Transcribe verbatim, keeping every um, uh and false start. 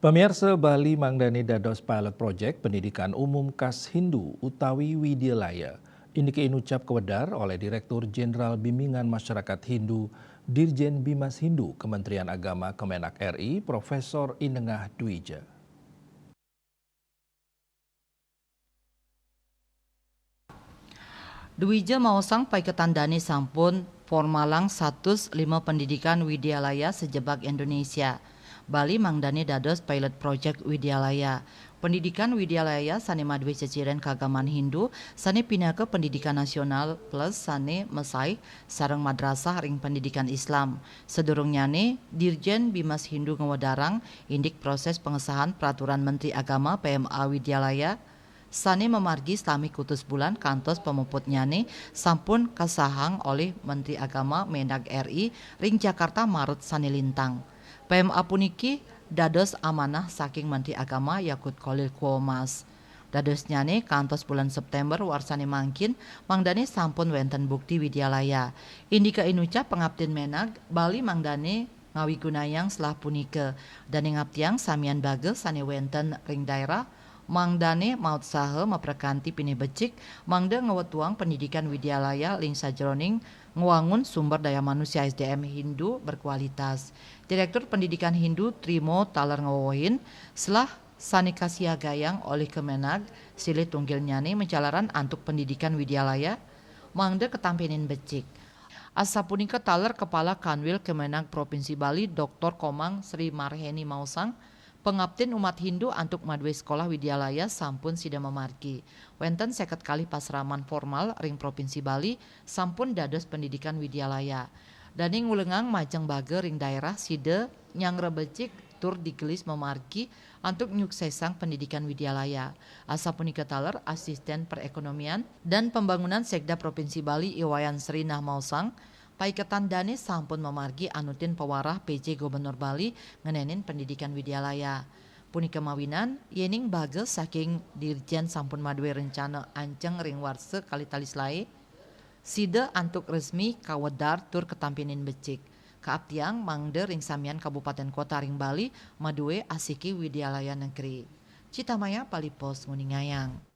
Pamiarsa, Bali mangdani dados pilot project pendidikan umum kas Hindu utawi Widyalaya. Indike inucap kawedar olih Direktur Jenderal Bimbingan Masyarakat Hindu, Dirjen Bimas Hindu, Kementerian Agama Kemenak R I, Profesor Inengah Dwija. Dwija maosang paiketan dane sampun formalang satus lima pendidikan widyalaya sejebak Indonesia. Bali mangdane dados pilot project widyalaya. Pendidikan widyalaya sane madue ceciren kagaman Hindu sane pinaka pendidikan nasional plus sane mesaih sareng madrasah ring pendidikan Islam. Sadurungnyane, Dirjen Bimas Hindu ngwedarang indik proses pengesahan Peraturan Menteri Agama P M A Widyalaya, sane mamargi sami kutus bulan kantos pamuputnyane sampun kasahang olih Menteri Agama Menag R I ring Jakarta Maret sane lintang. P M A puniki dados amanah saking Menteri Agama Yakut Kholil Quomas. Dadosnyane kantos bulan September warsane mangkin, mangdane sampun wenten bukti widyalaya. Indika inucap pangaptin Menag, Bali mangdane ngawigunayang selah punika. Dane ngaptiang samian baga sane wenten ring daerah, mangdane mautsaha maprekanti pinih becik, mangda ngwetuang pendidikan widyalaya ling sajeroning ngwangun sumber daya manusia S D M Hindu berkualitas. Direktur Pendidikan Hindu Trimo taler ngwewehin, selah sane kasiagayang olih Kemenag, silih tunggilnyane majalaran antuk pendidikan widyalaya, mangda katampenin becik. Asapunika taler Kepala Kanwil Kemenag Provinsi Bali, Doktor Komang Sri Marheni maosang, pangaptin umat Hindu antuk madue sekolah widyalaya sampun sida mamargi. Wenten seket kalih pasraman formal ring Provinsi Bali sampun dados pendidikan widyalaya. Dane ngulengang majeng baga ring daerah sida nyangrebecik tur digelis mamargi antuk nyuksesang pendidikan widyalaya. Asapunika taler Asisten Perekonomian dan Pembangunan Sekda Provinsi Bali I Wayan Sri nah maosang, paiketan dane sampun mamargi anutin pawarah P J Gubernur Bali ngenenin pendidikan widyalaya. Punika mawinan, yening baga saking Dirjen sampun madue rencana anceng ring warsa kalih tali selae, sida antuk resmi kawedar tur katampenin becik. Kaaptiang mangda ring samian kabupaten kota ring Bali madue asiki widyalaya negeri. Citamaya Bali Post nguningayang.